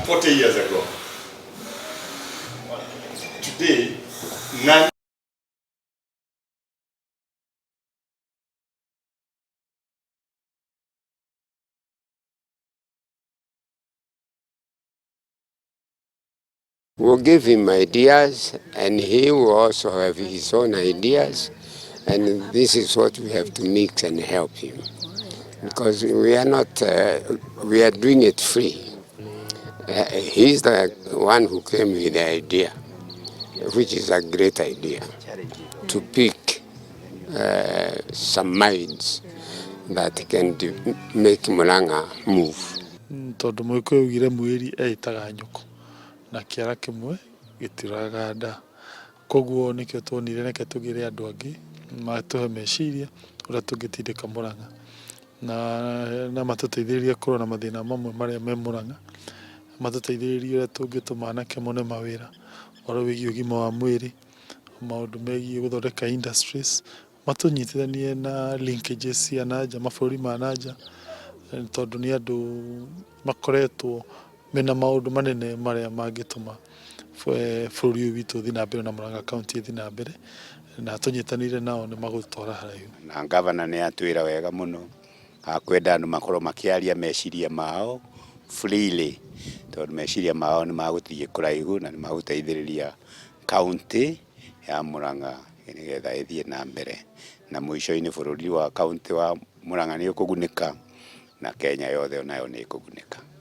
40 years ago. Today, none We'll give him ideas, and he will also have his own ideas. And this is what we have to mix and help him. Because we are not, we are doing it free. He's the one who came with the idea, which is a great idea, to pick some minds that can make Murang'a move. Tondũ Mũgĩkũyũ augire mwĩri eĩtaga nyũkũ na kĩara kĩmwe gĩtiũragaga nda. Koguo nĩkĩo tuonire reke tũgĩre andũ angĩ matũhe meciria ũrĩa tũngĩtindĩka Mũrang'a na matũteithĩrĩrie kũrora mathĩna mamwe marĩa me Mũrang'a, matũteithĩrĩrie ũrĩa tũngĩtũma anake mone mawĩra, ũhoro wĩgiĩ ũgima wa mwĩrĩ, maũndũ megiĩ gũthondeka industries, matũnyitithanie na linkages cia nanja, mabũrũri ma nanja, tondũ nĩ andũ makoretwo mena maũndũ manene marĩa mangĩtũma bũrũri ũyũ witũ ũthiĩ na mbere na Mũrang'a County ĩthiĩ na mbere, na tũnyitanĩire nao nĩ magũtwara haraihu. Na ngavana nĩ atwĩra wega mũno akwenda andũ makorwo makĩaria meciria mao freely, tondũ meciria mao nĩ magũthiĩ kũraihu na nĩ magũteithĩrĩria county ya Murang'a nĩgetha ĩthiĩ na mbere, na mũico-inĩ bũrũri wa county wa Murang'a nĩ ũkũgunĩka na Kenya yothe onayo nĩ ĩkũgunĩka.